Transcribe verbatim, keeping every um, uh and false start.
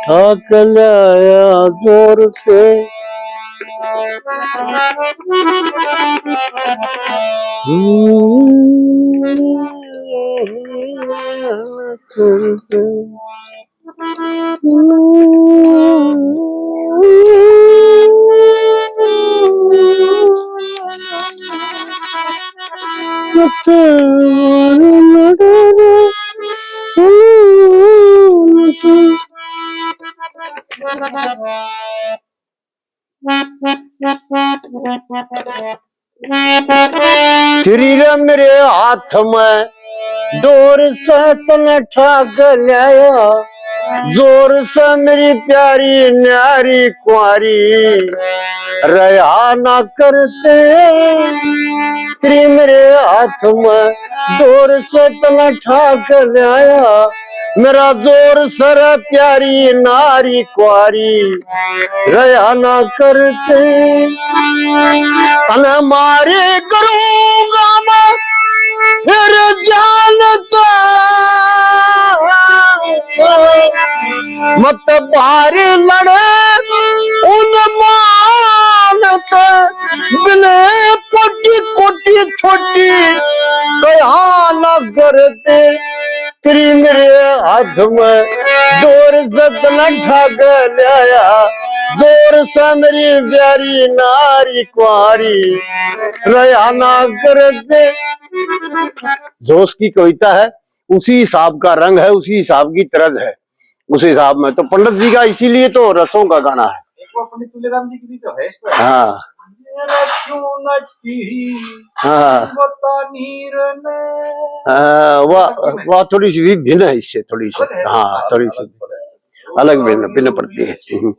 ठाक लाया जोर से। तेरी रे मेरे हाथ में डोर से तने ठाक लाया, जोर से मेरी प्यारी न्यारी कुंवारी, रहा ना करते। तेरी मेरे हाथ में डोर से तने ठाक लाया, मेरा जोर सर प्यारी नारी कुंवारी, रहा ना करते। तने मारे करूंगा मैं फिर जानता, मत बाहर लड़े उन मानत, बिने कोटी कोटी छोटी कहा ना करते। तेरी मेरे हाथ में डोर से तने ठाक लाया, जोर से मेरी प्यारी नारी कुंवारी, रहा ना करते। जो उसकी कविता है, उसी हिसाब का रंग है, उसी हिसाब की तर्ज है, उस हिसाब में। तो पंडित जी का इसीलिए तो रसों का गाना है। एक वो पंडित तुलेराम जी की भी तो है इस पर। हाँ। मेरा क्यों नची हाँ। बता नीर ने। हाँ, वह, वह थोड़ी सी भी भिन्न है इससे, थोड़ी सी। अलग है। हाँ, थोड़ी सी अलग, अलग भिन्न, भिन्न पड़ती है। हम्म।